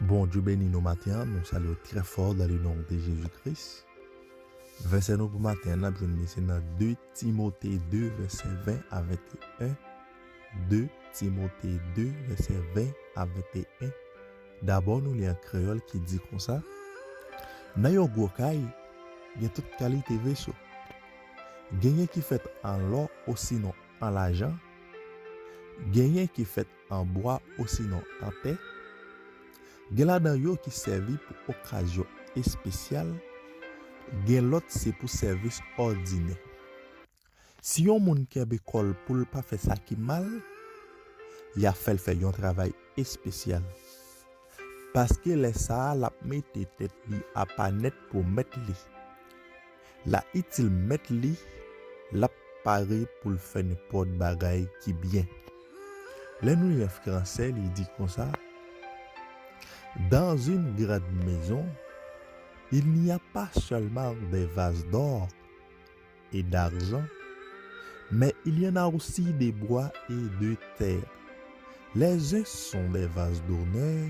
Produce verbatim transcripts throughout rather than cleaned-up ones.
Bondye beni nou maten an, nou salye w trè fò dans le nom de Jésus-Christ. Vèsè nou pou maten an, n ap jwenn li se nan de Timote de, vèsè ven a venteyen. De Timote de, vèsè ven a venteyen. Dabò, nou li an kreyòl ki di konsa: Nan yon gwo kay, gen tout kalite veso. Genyen ki fèt an lò osinon an lajan, genyen ki fèt an bwa osinon an tè, gen ladan yo ki sèvi pou okazyon espesyal, gen lòt se pou sèvis òdinè. Si yon moun kenbe kò l pou l pa fè sa ki mal, y a fè l fè yon travay espesyal. Paske lè sa a, l ap mete tèt li apa nèt pou mèt li. L a itil mèt li, l ap pare pou l fè nenpòt bagay ki byen. Lè nou li an fransè, li di konsa: Dans une grande maison, il n'y a pas seulement des vases d'or et d'argent, mais il y en a aussi des bois et de terre. Les uns sont des vases d'honneur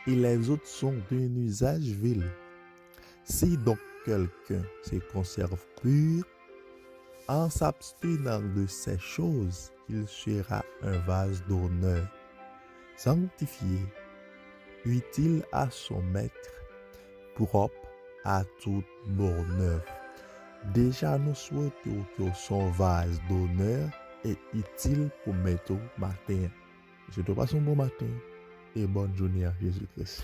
et les autres sont d'un usage vil. Si donc quelqu'un se conserve pur en s'abstenant de ces choses, il sera un vase d'honneur, sanctifié, utile à son maître, propre à toute bonne œuvre. Deja, nou swete w ke w se yon vaz donè e itil pou mèt ou maten an. Mwen swete w pase yon bon maten e bòn jounen an Jezi Kris.